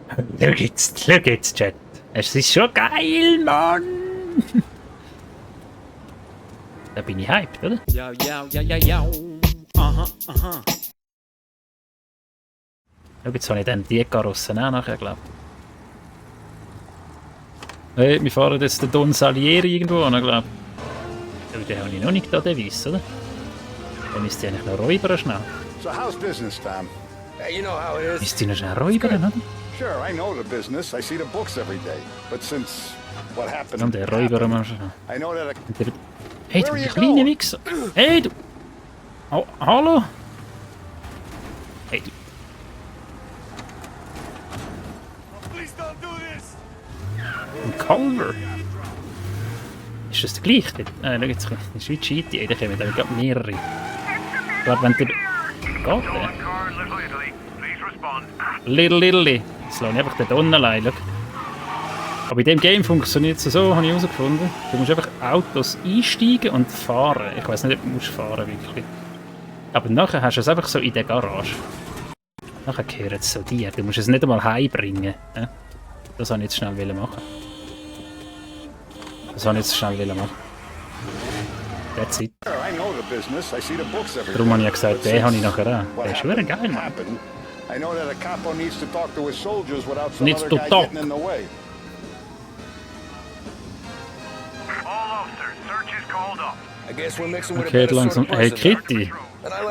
Schau jetzt, Chat. Es ist schon geil, Mann! Da bin ich hyped, oder? Ja. Aha. Schau, jetzt habe ich dann die Karosse auch nachher, glaube ich. Hey, wir fahren jetzt den Don Salieri irgendwo an, glaube ich. Aber den habe ich noch nicht da, den Weiss, oder? Dann müsste ich eigentlich noch räubern schnell. So how's business, Tom? You know how it is. Müsste ich noch schnell räubern, oder? Sure, I know the business. I see the books every day. But since what happened, Und der räubern wir schon. I know that Hey, du kleine Wichser! Hey, du! Oh, hallo! Hey, du! Ein Culver! Ist das der gleiche? Schau jetzt, das ist wie GTA, da kommen da mehrere. Ich glaube, wenn der... Geht der? Little. Jetzt lasse ich einfach den Don allein, schau. Aber in diesem Game funktioniert es so, habe ich herausgefunden. Du musst einfach Autos einsteigen und fahren. Ich weiss nicht, ob du musst fahren wirklich. Aber nachher hast du es einfach so in der Garage. Nachher gehört es so dir. Du musst es nicht einmal heimbringen. Ja? Das wollte ich jetzt schnell machen. That's it. Darum habe ich ja gesagt, den habe ich nachher auch. Der ist schon geil, Mann. Needs to talk. Okay, langsam. Hey Kitty,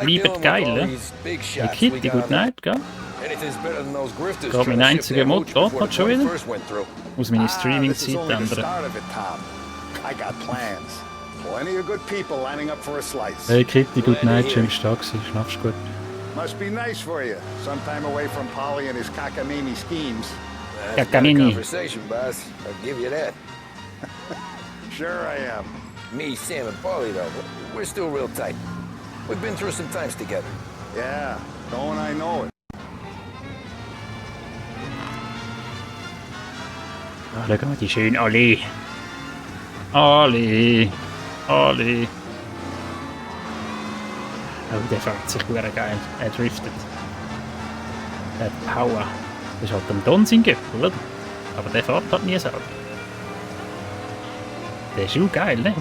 liebet geil, ne? Hey Kitty, good night, gell? Geht mein einziger Mod, geht hat schon wieder? Muss meine Streaming-Zeit ändern. Hey Kitty, good night, schönes Tag, schlafst gut. Must be nice for you. Some time away from Polly and his cockamamie schemes. Cockamamie. Conversation, boss. I'll give you that. Sure I am. Me, Sam, and Polly, though, we're still real tight. We've been through some times together. Yeah, don't I know it. Ah, schau mal, die schöne Allee. Allee. Oh, der fährt sich sehr geil. Er driftet. Der hat Power. Das ist halt am Don sein Göppel, oder? Aber der fährt halt nie selber. Der ist auch geil, ne?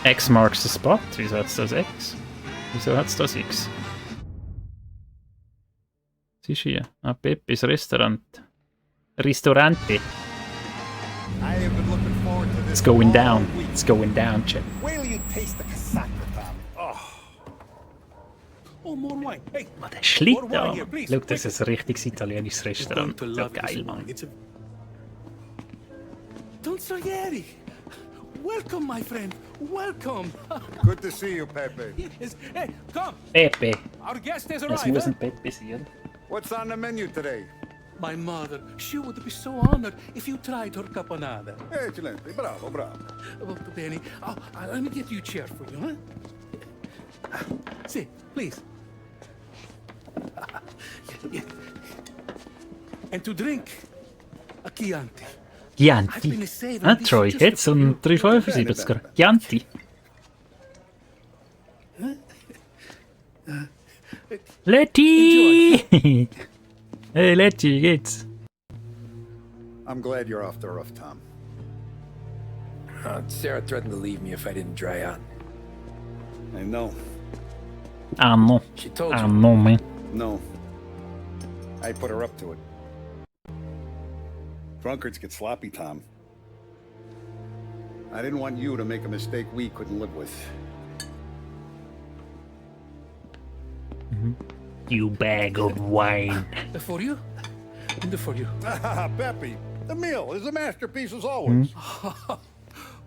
X marks the spot. Wieso hat es das X? Wieso hat es das X? Was ist hier? Ah, Peppis Restaurant. Ristorante. It's going down. It's going down, Chip. Oh, der Schlitten an. Schau, das ist ein richtiges italienisches Restaurant. So geil, Mann. Don Salieri! Welcome, my friend. Welcome. Good to see you, Pepe. Yes. Hey, come. Pepe. Our guest has Das arrived. muss ein Pepe sein. What's on the menu today? My mother, she would be so honored if you tried her caponata. Excelente, bravo. Oh, bene. Oh, let me get you a chair for you, huh? Sit, please. Yeah. And to drink, a Chianti. Chianti. Ah, Troy, jetzt um 3,75er. Chianti. Letty! Hey Letty, wie geht's? I'm glad you're off the roof, Tom. Sarah threatened to leave me if I didn't dry out. I know. Ah no. She told Ah you. no, man. No. I put her up to it. Drunkards get sloppy, Tom. I didn't want you to make a mistake we couldn't live with. You bag of wine. For you? And for you. Pepe, the meal is a masterpiece as always.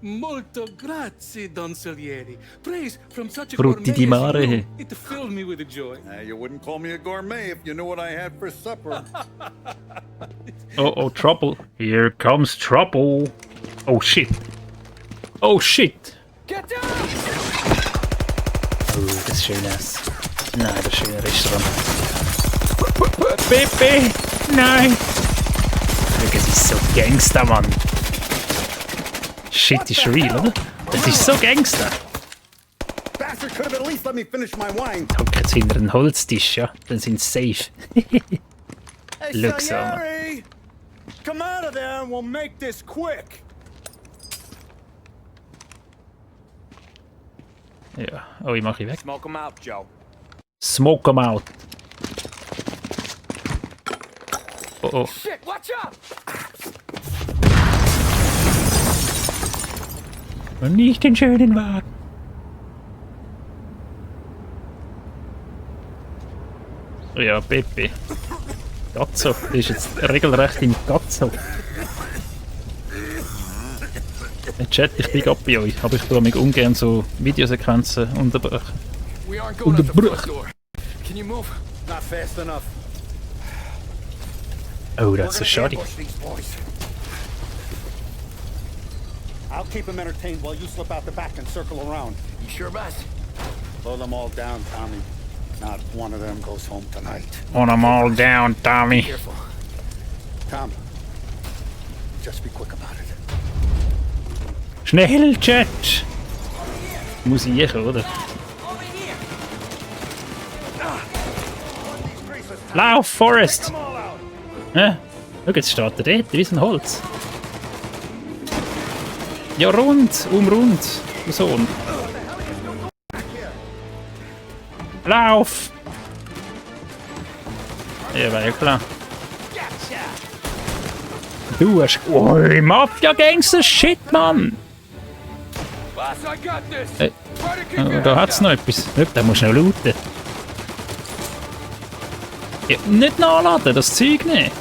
Molto grazie, Don Salieri. Praise from such a Frutti di gourmet as mare. you. It filled me with joy. You wouldn't call me a gourmet if you knew what I had for supper. Oh, trouble. Here comes trouble. Oh shit. Oh shit. Get down! Oh, das ist schön aus. Nein, das ist schöne Restaurant. Pepe! Nein! Schau, es ist so Gangster, Mann. Shit ist real, oder? Das ist so Gangster. Bastard could have at least let me finish my wine. Hocken jetzt hinter einen Holztisch, ja? Dann sind sie safe. Looks on. Come out of there and we'll make this quick. Ja, oh, ich mache ihn weg. Smoke him out, Joe. Smoke 'em out. Oh oh. Shit, watch out! Und nicht den schönen Wagen. Ja, Pepe. Gazzo. Das ist jetzt regelrecht im Gazzo. Chat, ich bin ab bei euch, aber ich tue mich ungern so Videosequenzen unterbrechen. We aren't going out the front door. Can you move? Not fast enough. Oh, that's so shoddy. I'll keep him entertained while you slip out the back and circle around. You sure, boss? Blow them all down, Tommy. Not one of them goes home tonight. On them all down, Tommy. Careful. Tom, just be quick about it. Schnell, Chat! Muss ich, oder? Lauf, Forrest! Ja, schau, jetzt steht er dort, wie ein Holz. Ja, rund, rund, du Sohn. Lauf! Ja, war ja klar. Du hast... Oh, Mafia-Gangster, shit, Mann! Boss, I got this. Hey. Oh, da hat's noch etwas. Schau, da musst du noch looten. Ja, nicht nachladen, das Zeug nicht.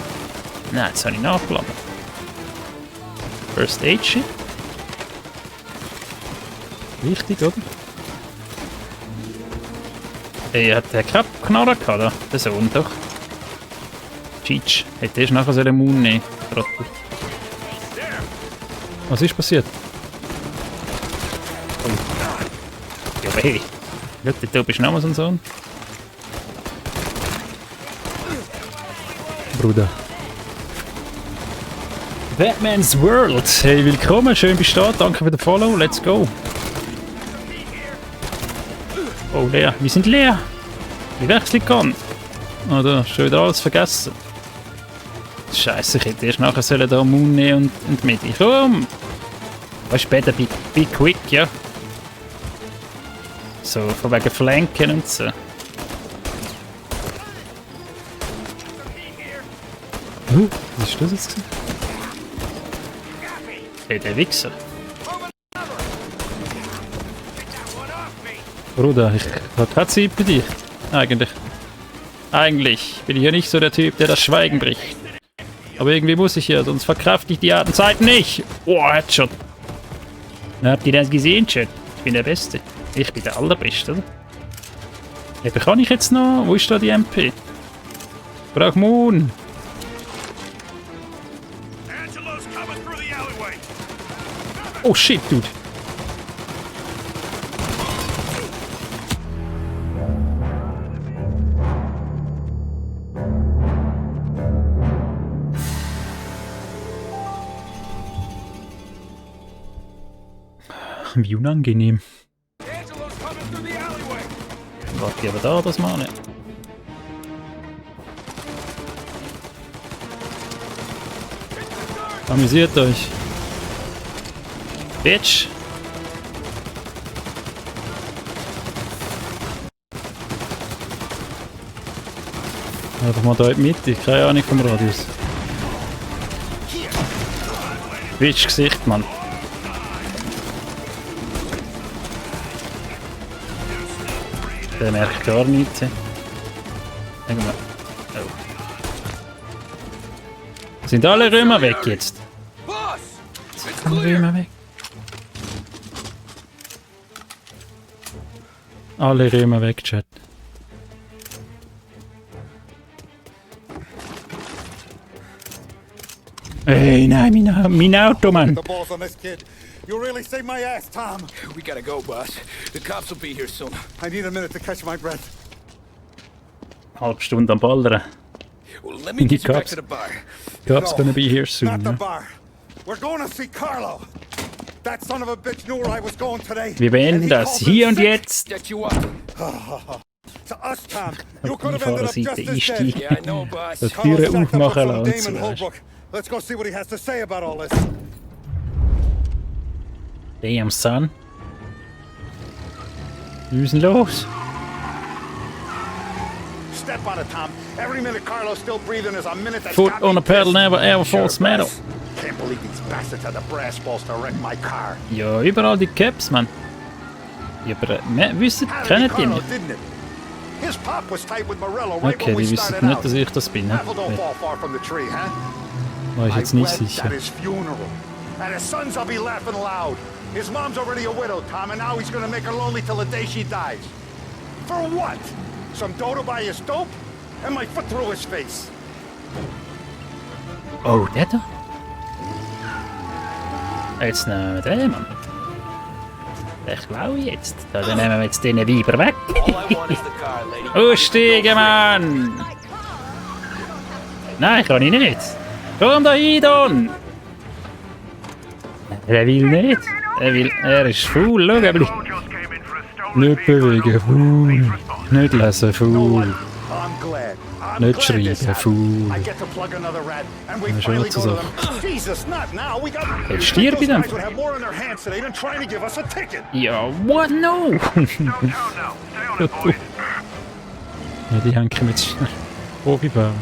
Nein, jetzt habe ich nachgeladen. First Aid Shit. Wichtig, oder? Hey, hat der keine Knarre gehabt, da? Der Sohn doch. Cheech. Hätte erst nachher so einen Mund nehmen. Trottel. Was ist passiert? Oh. Ja, hey. Schau, du bist noch mal so ein Sohn. Bruder. Batman's World. Hey, willkommen, schön bist du da. Danke für den Follow. Let's go. Oh, leer. Wir sind leer. Wie wechseln kann. Oder schon wieder alles vergessen. Scheiße, ich hätte erst nachher sollen da Moon nehmen und mit. Komm! Was später be quick, ja. So, von wegen Flanken und so. Was ist das jetzt? Hey, der Wichser. Bruder, ich habe keine Zeit für dich. Eigentlich bin ich ja nicht so der Typ, der das Schweigen bricht. Aber irgendwie muss ich ja, sonst verkrafte ich die harten Zeiten nicht. Oh, Headshot. Habt ihr das gesehen, Chat? Ich bin der Beste. Ich bin der Allerbeste, oder? Eben, kann ich jetzt noch? Wo ist da die MP? Ich brauch Moon. Oh shit, dude. Wie unangenehm. Warte, aber da das mal nicht. Amüsiert euch. Bitch! Einfach mal da in die Mitte, keine Ahnung vom Radius. Bitch Gesicht, Mann. Der merkt gar nichts. Irgendwann. Oh. Sind alle Römer weg jetzt? Sind alle Römer weg? Alle Römer weg, Chat. Hey, nein, mein Auto, Mann. The balls on this kid. You really saved my ass, Tom. We gotta go, boss. The cops will be here soon. I need a minute to catch my breath. Halb Stunde am Ballern. Well, let me Die get you back cops. to the bar. Cops gonna be here soon. Not the Ne? bar. We're going to see Carlo. That son of a bitch knew where I was going today. Wir beenden das hier und jetzt. Set you up. To us, Tom. You could have ended up just Fahrerseite as dead. einsteigen. Yeah, I know, boss. Die Türe Carlos stacked up aufmachen from lassen. Damon Weißt. Holbrook. Let's go see what he has to say about all this. Damn, son. Wir müssen los. Step on it, Tom. Every minute Carlos still breathing is a minute that's Foot got me on the pedal, pissed. never ever false metal. Can't believe these bastards had the brass balls to wreck my car. Ja, überall die Caps, Mann. Ja, aber wissen, kennen die Carlo, mich? didn't it? His pop was tight with Morello right Okay, when we die started wissen nicht, out. dass ich das bin. Apple don't Ne? fall far from the tree, huh? War ich I jetzt nicht wept sicher. at his funeral. At his son's, I'll be laughing loud. His mom's already a widow, Tom, and now he's gonna make her lonely till the day she dies. For what? Some dough to buy his dope? And my foot through his face. Oh, der da? Jetzt nehmen wir den, Mann. Den klaue ich jetzt. Da, dann nehmen wir jetzt den Weiber weg. All I want is the car, lady. Aussteigen, Mann! Nein, kann ich nicht. Komm da rein, Don! Er will nicht. Er ist faul, schau, er bleibt. Nicht bewegen, faul. Nicht lesen, faul. I'm glad. I'm Nicht glad schreiben, this happened. faul. I get to plug another rat, and we Ja, schon finally zu go to sagen. them. Jesus, not now. We got. Jetzt stirb ich Those dann. guys would have more in their hands today than trying to give us a ticket. Ja, what? No! Ja, die hängen mit schnell. Profifahren.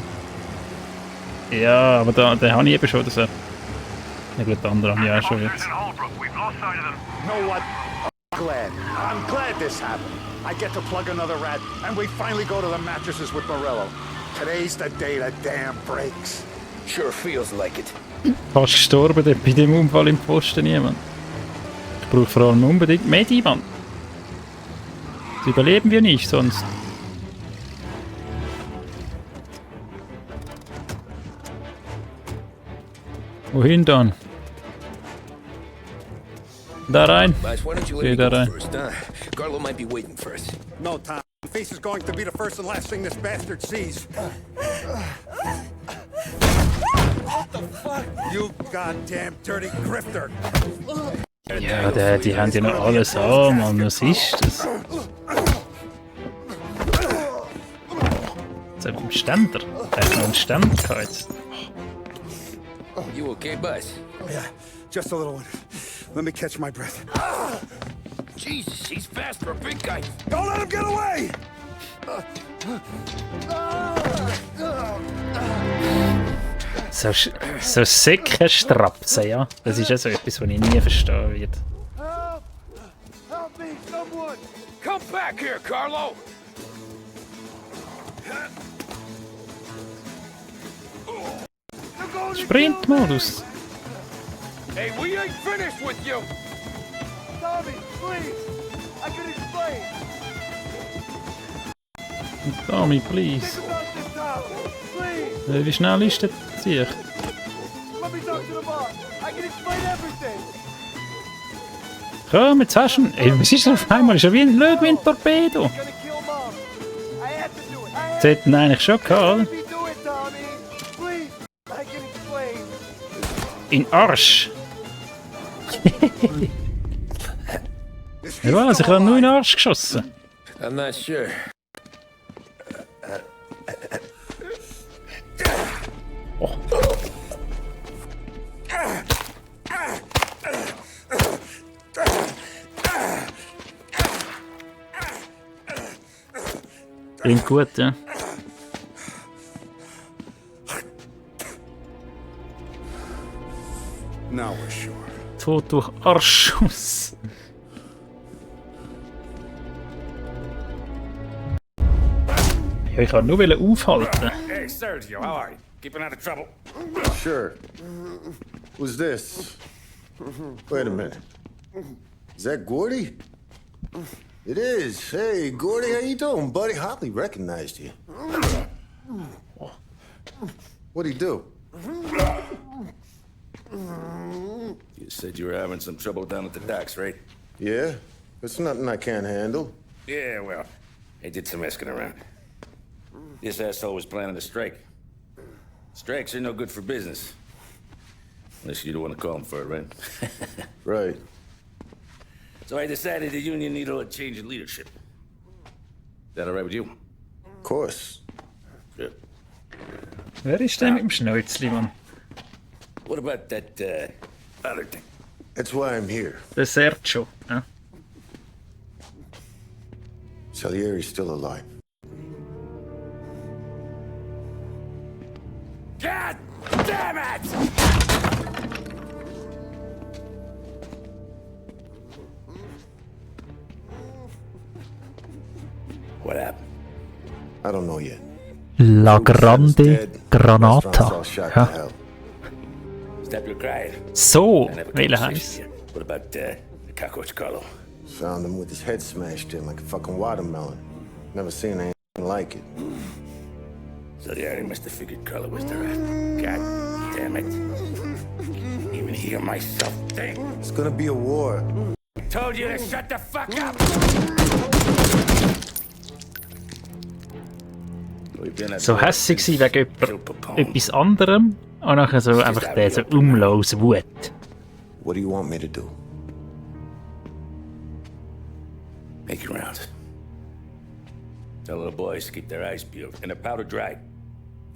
Ja, aber den habe ich eben schon. Ja gut, den anderen habe ich auch schon jetzt. You know what? I'm glad this happened. I get to plug another rat, and we finally go to the mattresses with Morello. Today's the day the dam breaks. Sure feels like it. Fast gestorben dort bei dem Unfall im Posten niemand. Ich brauche vor allem unbedingt Medi, Mann. Das überleben wir nicht sonst. Wohin dann? Da rein. Boss, why don't you let Geh me da go rein. first, huh? Carlo might be waiting first. No, Tom. Face is going to be the first and last thing this bastard sees. What the fuck? You goddamn dirty grifter! Ja, die haben ja noch alles an, Mann. Was ist das? Jetzt haben wir einen Ständer. Der hat noch einen Ständer gehabt jetzt. You okay, boss? Yeah, just a little one. Let me catch my breath. Jesus, he's fast for a big guy. Don't let him get away! So sicker Strapsen, ja. Das ist ja so etwas, was ich nie verstehen werde. Help me, someone! Come back here, Carlo! Sprintmodus. Hey, we ain't finished with you! Tommy, please! I can explain! Tommy, please. About this town! Please! Wie schnell ist der Sieg? Let me talk to the boss! I can explain everything! Komm, jetzt hast du ihn. Ey, was ist das auf einmal? Ist er wie ein Torpedo. Gonna kill Mom! I had to do it! I Das hätten ihn eigentlich schon gehabt, oder? me do it, Tommy! Please! I can explain! In Arsch. Ja was, ich habe nur in den Arsch geschossen. I'm not sure. Klingt gut, ja. Now we're sure. Tod durch Arschschuss. Ja, ich kann nur aufhalten. Hey, Sergio, how are you? Keeping out of trouble? Sure. Who's this? Wait a minute. Is that Gordy? It is. Hey, Gordy, how you doing, buddy? Hardly recognized you. What'd he do? You said you were having some trouble down at the docks, right? Yeah? It's nothing I can't handle. Yeah, well, I did some asking around. This asshole was planning a strike. Strikes are no good for business. Unless you don't want to call him for it, right? Right. So I decided the union needed a change in leadership. that all right with you? Of course. Good. Wer ist der mit dem Schnäuzli, Mann? What about that other thing? That's why I'm here. Der Sergio. Ja. Salieri's still alive. God damn it! What happened? I don't know yet. La Grande Restaurant's Granata. all shot to Ja. hell. Stop your crying. So, I never welcher conversation heisst? here. What about the cockroach Carlo? Found him with his head smashed in like a fucking watermelon. Never seen anything like it. So the Arty must have figured Carlo was the rat. God damn it. Even hear myself think. It's gonna be a war. Told you to shut the fuck up! So hässig sein wegen etwas anderem und nachher so einfach der so umlose Wut. What do you want me to do? Make your rounds. Tell little boys to keep their eyes peeled and their powder dry.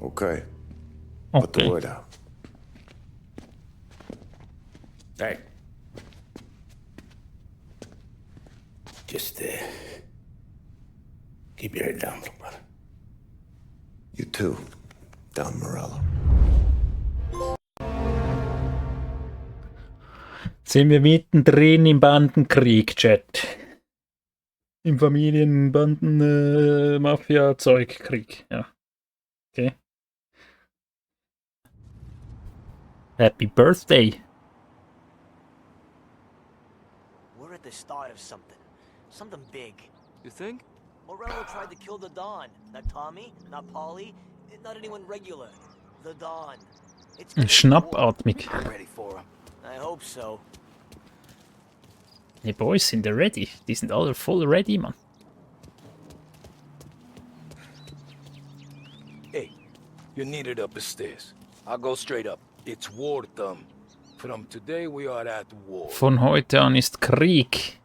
Okay. Put the Okay. word out. Hey. Just, keep your head down, little brother. You too, Don Morello. Sind wir mittendrin im Bandenkrieg, Chat. Im Familienbanden-Mafia-Zeugkrieg, ja. Okay. Happy Birthday. We're at the start of something. Something big. You think? Morello tried to kill the Don. Not Tommy, not Paulie, not anyone regular. The Don. It's gonna be Schnappatmung. war. I'm ready for him. I hope so. Die Boys sind ja ready. Die sind alle voll ready, Mann. Hey, you're needed up the stairs. I'll go straight up. It's war, Thumb. From today we are at war. Von heute an ist Krieg.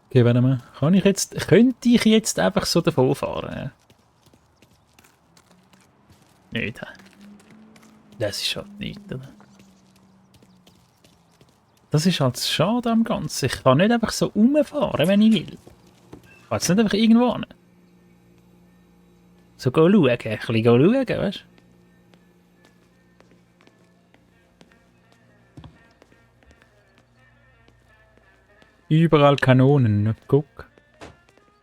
Okay, warte mal. Könnte ich jetzt einfach so davon fahren? Nicht. Das ist halt nicht, oder? Das ist halt das Schade am Ganzen. Ich kann nicht einfach so rumfahren, wenn ich will. Ich kann jetzt nicht einfach irgendwo hin. So schauen, ein bisschen schauen, weißt du? Überall Kanonen, guck.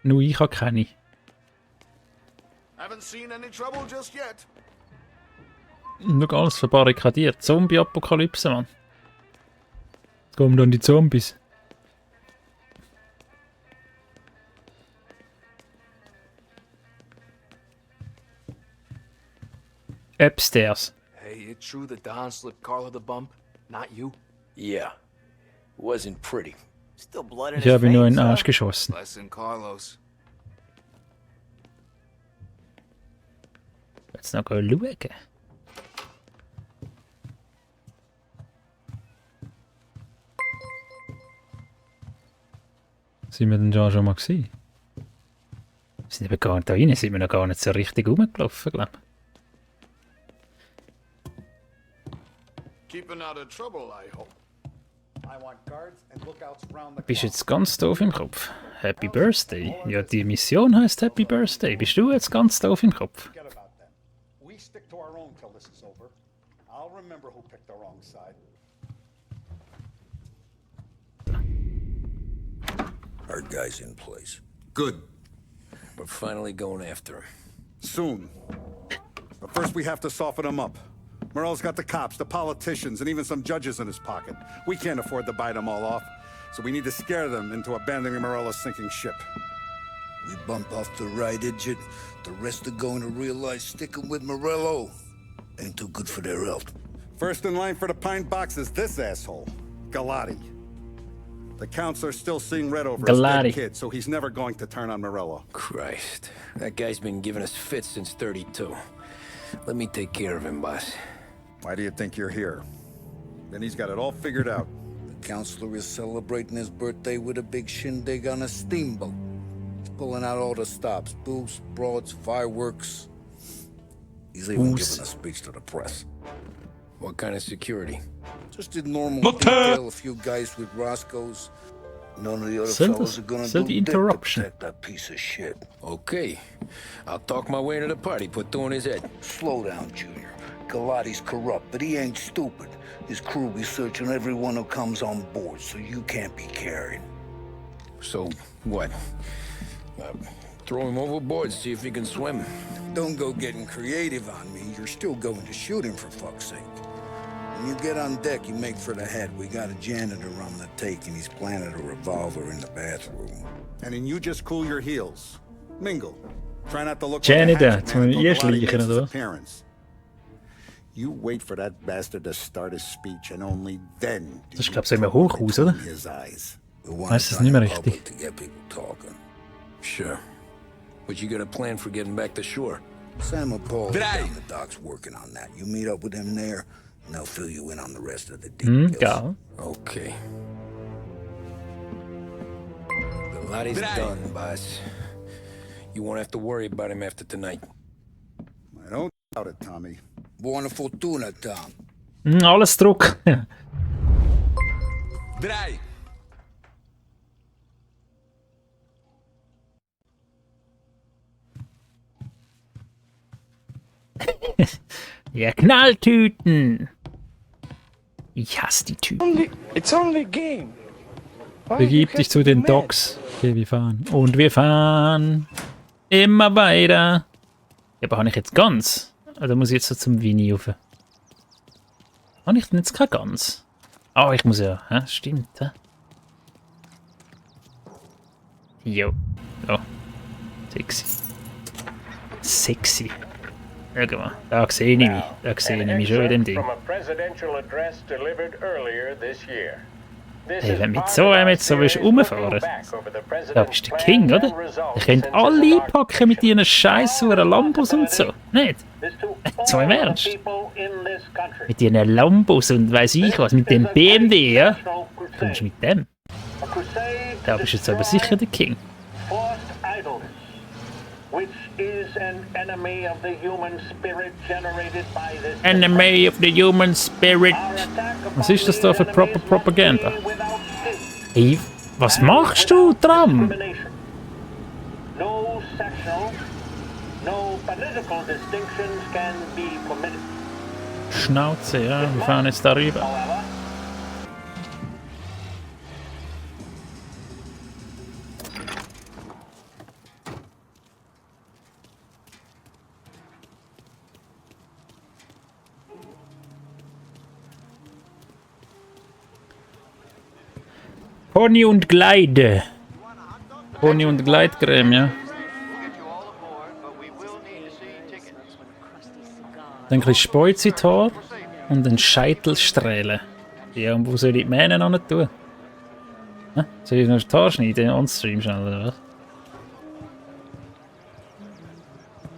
Nur ich habe keine. Haven't seen any trouble just yet. Nur alles verbarrikadiert. Zombie-Apokalypse, Mann. Jetzt kommen dann die Zombies. Upstairs. Hey, it's true the Don slipped Carlo the bump? Not you? Yeah. Wasn't pretty. Still blood in Ich his habe ihn nur in veins, den huh? Arsch geschossen. Less than Carlos. Jetzt noch schauen. Sind wir denn da schon mal gewesen? Wir sind eben gar nicht da rein, sind wir noch gar nicht so richtig rumgelaufen, glaube ich. Keeping out of trouble, I hope. I want guards and lookouts round the Bist jetzt ganz doof im Kopf? Happy Birthday? Ja, die Mission heißt Happy Birthday. Bist du jetzt ganz doof im Kopf? Forget about them. We stick to our own till this is over. I'll remember who picked the wrong side. Our guy's in place. Good. We're finally going after him. Soon. But first we have to soften him up. Morello's got the cops, the politicians, and even some judges in his pocket. We can't afford to bite them all off, so we need to scare them into abandoning Morello's sinking ship. We bump off the right idiot. The rest are going to realize sticking with Morello ain't too good for their health. First in line for the pine box is this asshole, Galati. The counselor's still seeing red over his Galati. dead kid, so he's never going to turn on Morello. Christ. That guy's been giving us fits since 32. Let me take care of him, boss. Why do you think you're here? Then he's got it all figured out. The counselor is celebrating his birthday with a big shindig on a steamboat. He's pulling out all the stops. Booths, broads, fireworks. He's even giving a speech to the press. What kind of security? Just a normal detail, a few guys with Roscoe's. None of the other fellas are gonna do dick to protect that piece of shit. Okay. I'll talk my way into the party, put two in his head. Slow down, Junior. Galati's corrupt, but he ain't stupid. His crew be searching everyone who comes on board, so you can't be carried. So, what? Throw him overboard, see if he can swim. Don't go getting creative on me. You're still going to shoot him, for fuck's sake. When you get on deck, you make for the head. We got a janitor on the take, and he's planted a revolver in the bathroom. And then you just cool your heels. Mingle. Try not to look Janitor, like a hatchet man zum until Galati Erschleichen, makes his oder? appearance. You wait for that bastard to start his speech, and only then do Das ist, you glaube ich, so immer probe Hochhaus, oder? between his eyes. Weißt du es nicht mehr richtig? To get people talking. Sure. But you got a plan for getting back to shore? Sam and Paul down the docks working on that. You meet up with them there, and they'll fill you in on the rest of the details. Geil. Okay. Galati's done, boss. You won't have to worry about him after tonight. I don't doubt it, Tommy. Buona fortuna, Tom. Alles Druck. Drei. Ja, Knalltüten. Ich hasse die Tüten. It's only a game. Begib dich zu den Docks. Okay, wir fahren. Und wir fahren immer weiter. Ja, aber habe ich jetzt ganz? Oder muss ich jetzt so zum Winnie rauf? Habe ich denn jetzt keine Gans? Ah, ich muss ja. Hä? Stimmt. Hä? Jo. Oh. Sexy. Sexy. Schau mal. Da sehe ich mich. Da sehe ich mich schon in dem Ding. Hey, wenn du mit so einem jetzt so rumfahren da bist du der King, oder? Ihr könnt alle einpacken mit ihren scheiß Lambos und so. Nicht? So im Ernst? Mit ihren Lambos und weiss ich was, mit dem BMW, ja? Kommst du mit dem? Da bist du jetzt aber sicher der King. Enemy of the human spirit. Was ist das da für Propaganda? Hey, was machst du, Tram? Schnauze, ja, wir fahren jetzt darüber. Pony und Gleide. Pony und Gleitcreme, ja. Dann kriegst du Speuzitor und einen Scheitelsträhle. Ja, und wo soll ich die Mähne noch nicht tun? Hä? Soll ich noch das Haar schneiden? On-stream schnell, oder was?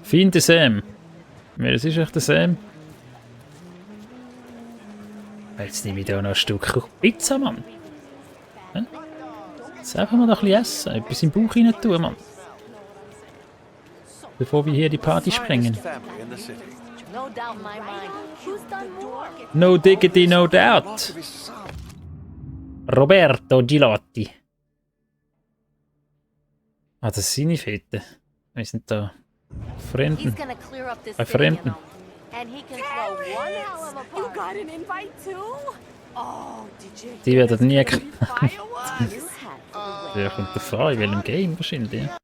Finde Sam. Das ist echt der Sam. Jetzt nehme ich da noch ein Stück Pizza, Mann. Jetzt einfach mal ein bisschen essen, etwas im Bauch rein tun, Mann. Bevor wir hier die Party sprengen. No diggity, no doubt. Roberto Gilotti. Ah, das sind seine Fete. Wir sind da. Fremden. Bei Fremden. Die werden nie Der kommt davon, in welchem Game wahrscheinlich. Ja.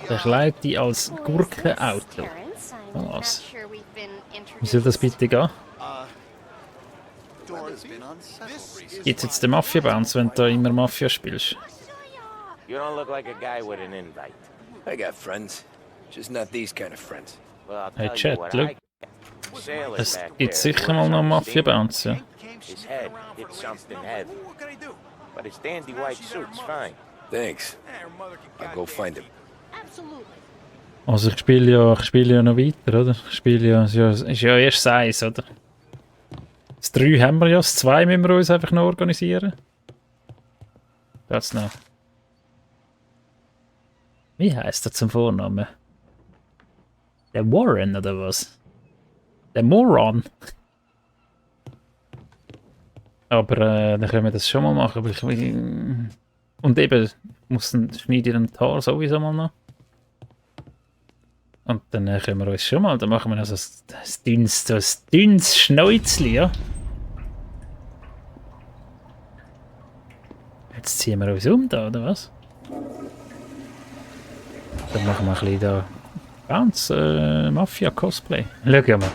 Verkleidet die als Gurkenauto. Was? Wie soll das bitte gehen? Gibt's jetzt den Mafia-Bounce, wenn du da immer Mafia spielst? You don't look like a guy with an invite. I got friends. Just not these kind of friends. Well, I'll Hey tell Chat, you what look. I get. Sailor Es back gibt there sicher mal noch Mafia-Bounce, ja. His head hit something heavy. But his dandy white suit's fine. Thanks. I'll go find him. Also ich spiele ja noch weiter, oder? Ich spiele ja, ist ja erst 1, oder? Das 3 haben wir ja, das 2 müssen wir uns einfach noch organisieren. Das noch. Wie heißt er zum Vornamen? Der Warren oder was? Der Moron? Aber dann können wir das schon mal machen. Aber und eben, schneide ich dann die Haare sowieso mal noch. Und dann können wir uns schon mal, dann machen wir noch so ein dünnes Schnäuzli, ja. Jetzt ziehen wir uns um da, oder was? Dann machen wir ein bisschen da ganz Mafia-Cosplay. Schau mal.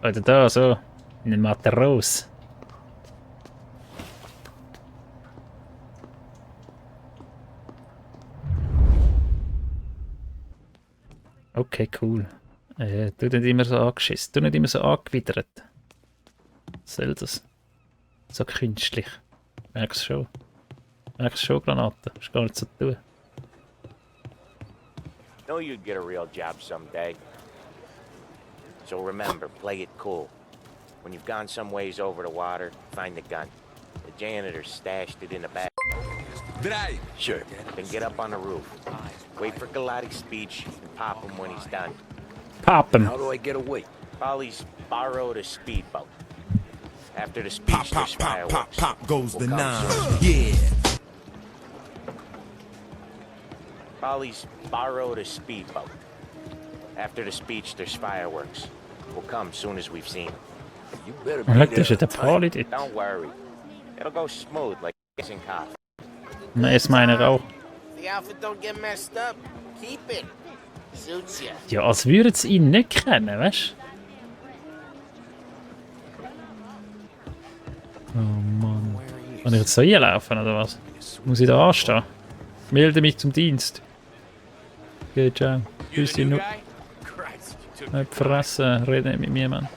Oder da so, in den Materos. Okay, cool. Du nicht immer so angeschissen. Du nicht immer so angewidert. Was soll das? So künstlich. Merkst schon. Merkst schon, Granaten. Ist gar nicht so zu tun. Know you'd get a real job someday. So remember, play it cool. When you've gone some ways over the water, find the gun. The janitor stashed it in the back. Drive! Sure. Then get up on the roof. Wait for Galati's speech and pop him when he's done. Pop him. How do I get away? Polly's borrowed a speedboat. After the speech, there's fireworks. Pop goes the We'll come nine. soon. Yeah. Polly's borrowed a speedboat. After the speech, there's fireworks. We'll come soon as we've seen him. You better Und be schau, there das ist ja on der time. Poli dort. Don't worry. It'll go smooth like in coffee. Nein, ist meiner auch. The outfit don't get messed up. Keep it. Suits ya. Ja, als würden sie ihn nicht kennen, weißt du? Oh Mann. Kann ich jetzt so hier laufen, oder was? Muss ich da anstehen? Melde mich zum Dienst. Geht ciao. Tschüssi, nur. Nicht fressen, rede nicht mit mir, Mann.